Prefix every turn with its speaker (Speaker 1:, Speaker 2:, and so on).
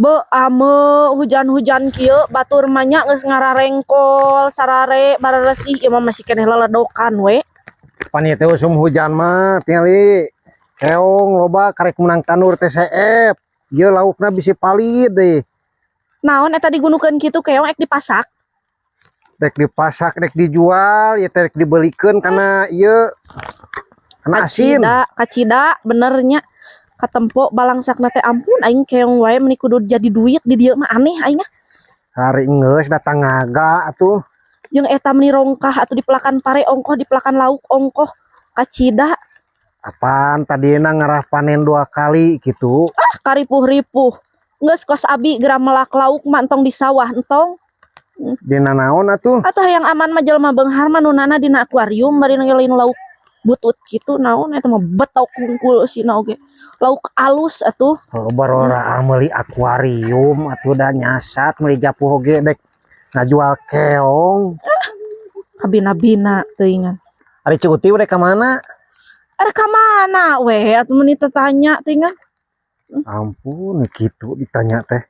Speaker 1: Be ame hujan-hujan kieu batur mah nya geus ngararengkol sarare bararesih, ieu mah masih keneh leledokan we.
Speaker 2: Pan ieu teh usum hujan mah tingali keong loba, karek menang tandur TCF. Ieu laukna bisi palid deh.
Speaker 1: Naon eta digunukeun kitu, keong ek dipasak?
Speaker 2: Rek dipasak, rek dijual, ya teh rek dibelikeun karena ieu karena asin.
Speaker 1: Kacida, kacida bener nya. Katempo balangsakna teh, ampun aing, keong wae meuni kudu jadi duit di dieu mah, aneh aing ah.
Speaker 2: Hari geus datang ngaga atuh.
Speaker 1: Jeung eta meuni rongkah atuh, dipelakan pare ongkoh, dipelakan lauk ongkoh. Kacida.
Speaker 2: Apaan tadina ngarah panen dua kali gitu.
Speaker 1: Ah, karipuh-ripuh. Geus kos abi geura melak lauk mah entong di sawah, entong.
Speaker 2: Dina naon atuh?
Speaker 1: Atau hayang aman mah, jelema beunghar mah nunana dina akuarium, bari ngelin lauk butut kitu. Naon eta mah, betok hungkul sina oge. Lauk alus atuh.
Speaker 2: Oh, barora meuli akuarium atuh, da nyasat meuli japuh oge dek ngajual keong.
Speaker 1: Kabina-bina teuingan.
Speaker 2: Ari Cuti udah ka mana?
Speaker 1: Ada ka mana we atuh meuni tanya teuingan.
Speaker 2: Ampun, gitu ditanya teh.